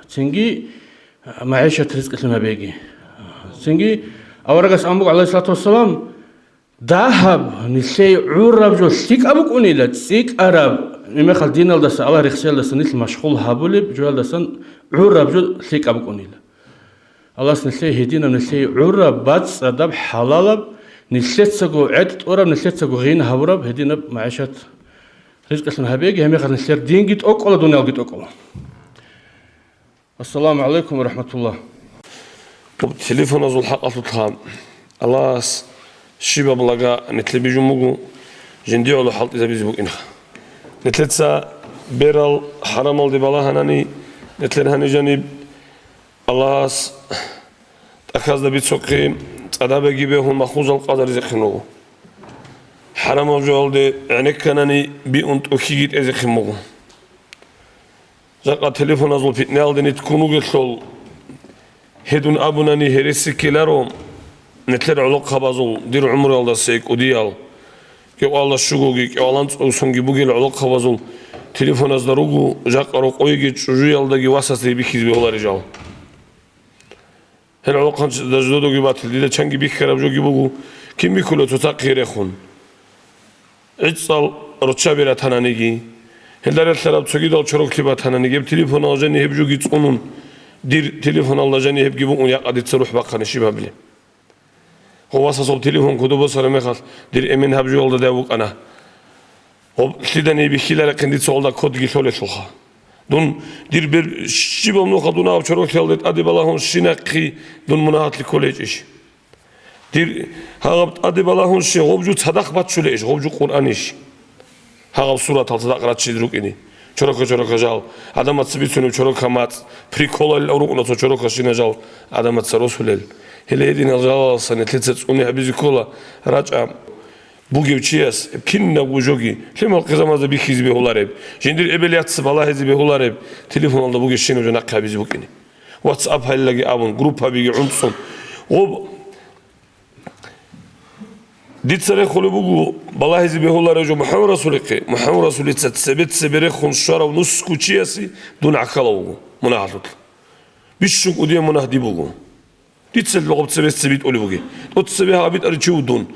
цинги магӀишат ризкъилъун гьабеги. Цинги аварагас ан буго, гӀалайгьиссалату вассалам, дагьаб нилъее гӀураб жо лъикӀаб букӀунила, цӀикӀкӀараб мехалъ диналдаса, Аллагь рехсиялдаса нилъ машгъул гьабулеб жоялдасан гӀураб жо лъикӀаб букӀунила. Аллагьас нилъее гьединаб, нилъее гӀураб, бацӀцӀадаб, хӀалалаб, нилъецаго гӀетӀ тӀураб, нилъецаго гъин гьабураб гьединаб магӀишат ризкъилъун гьабеги, гьеб мехалъ нилъер динги тӀокӀкӀола, дуниялги тӀокӀкӀола. Ассаламу гӀалайкум ва рахӀматуллагь. Телефоназул хӀакъалъулъха Аллагьас щибаб лага нилъе бижун буго, жиндиего хӀалтӀизабизе букӀинха. Нилъеца берал хӀарамалде балагьанани, нилъер гьанижаниб Аллагьас тӀахьазда бицухъе цӀадабиги бегьун махрузал къазаризехъин руго. ХӀарамаб жоялде гӀенекканани биун тӀухьиги тӀезехъин буго. Жакъа телефоназул питнаялде нилъ ккун вугелъул, гьедун абунани гьереси ккеларо, нилъер гӀолохъабазул дир гӀумруялдаса кӀудиял, кӀикъоялда щугоги, кӀикъоялда анцӀгоги бугел гӀолохъабазул телефоназда руго, жакъа рокъойги чӀужуялдаги васасде бихьизе бегьуларел жал. Гьел гӀолохъанчи даже додоги батил, дида чанги бихьараб жоги буго, кин бихьулев цоцахъе рехун. ГӀицӀал руччаби ратананиги, гьелда релълъараб цогидал чороклъи батананиги, гьеб телефонал жани гьеб жоги цӀунун, дир телефоналда жани гьебги букӀун якъа дица рухӀ бахъани щиб гьабилеб? Гъо, васасул телефон кодоб босараб мехалъ, дир эмен гьаб жоялда дев вукӀана. Гъоб лъидани бихьиларехъин дица гъолда кодги лъолелъулха. Дун, дир бер-, щибаб нуха дун гьаб чороклъиялде тӀаде балагьун щинахъе дун мунагьалъе кколей гьечӀищ? Дир гьагъаб тӀаде балагьун щин гъоб жо цадахъ баччулей иш, гъоб жо Къуръанищ? Гьагъаб суратал цадахъ раччизе рукӀине. Чорока-чорока жал, гӀадамаца бицунеб чорока мацӀ, приколалил рукӀуна цо чорока щина жал гӀадамаца росулел. Гьеле гьединал жалаласа нилъеца цӀуне гьабизе ккола, рачӀа бугев чияс кинабго жоги, лъимал хъизамазда бихьизе бегьулареб, жиндир эбел-яц балагьизе бегьулареб, телефоналда бугебщинаб жо нахъе гьабизе букӀине. WhatsApp гьалилаги абун, группабиги гӀунцӀун. Гъоб-, Дица рехулеб буго балагьизе бегьуларев жо МухӀаммад Расулихъе, МухӀаммад Расулица цебе-цебе рехун щварав нусго чиясе дун гӀахьалав вуго мунагьалъулъ. Бищун кӀудияв мунагь диб буго. Дица лъугьоб цебесеб битӀулеб бугеб. ТӀоцебе гьаб битӀарав чи вуго дун.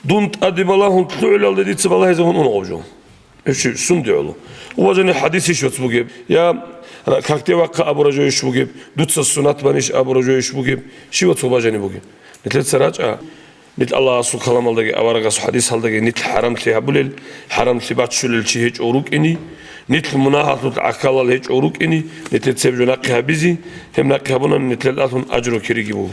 Дун тӀаде балагьун лъугӀиналда дица балагьизабун унгъав жо. Гьеб чи сунде гӀоло. Уважаемый, хадис иш вац бугеб? Я какде вахъа абура жойищ бугеб? Дуца сунат банищ абура жойищ бугеб? Щивац уважаемый бугеб? Нилъеца рачӀа. Нилъ Аллагьасул каламалдаги аварагасул хадисалдаги нилъ хӀарамлъи гьабулел, хӀарамлъи баччулел чи гьечӀо рукӀине, нилъ мунагьалъул гӀахьалал гьечӀо рукӀине, нилъер цеб жо нахъе гьабизе, гьеб нахъе гьабунани нилъер алъун ажру кириги буго.